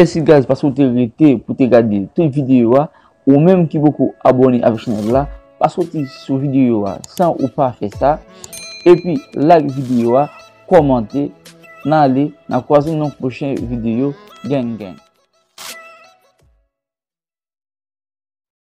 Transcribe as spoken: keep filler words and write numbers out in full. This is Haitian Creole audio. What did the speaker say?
Mèsi guys paske w te rete pou te gade tout videyo a. Ou menm ki poko abòne avèk chanèl la, pa soti sou videyo a san ou pa fè sa. Epi like videyo a, kòmante, n ale, n a kwaze nan pwochen videyo. Gang gang.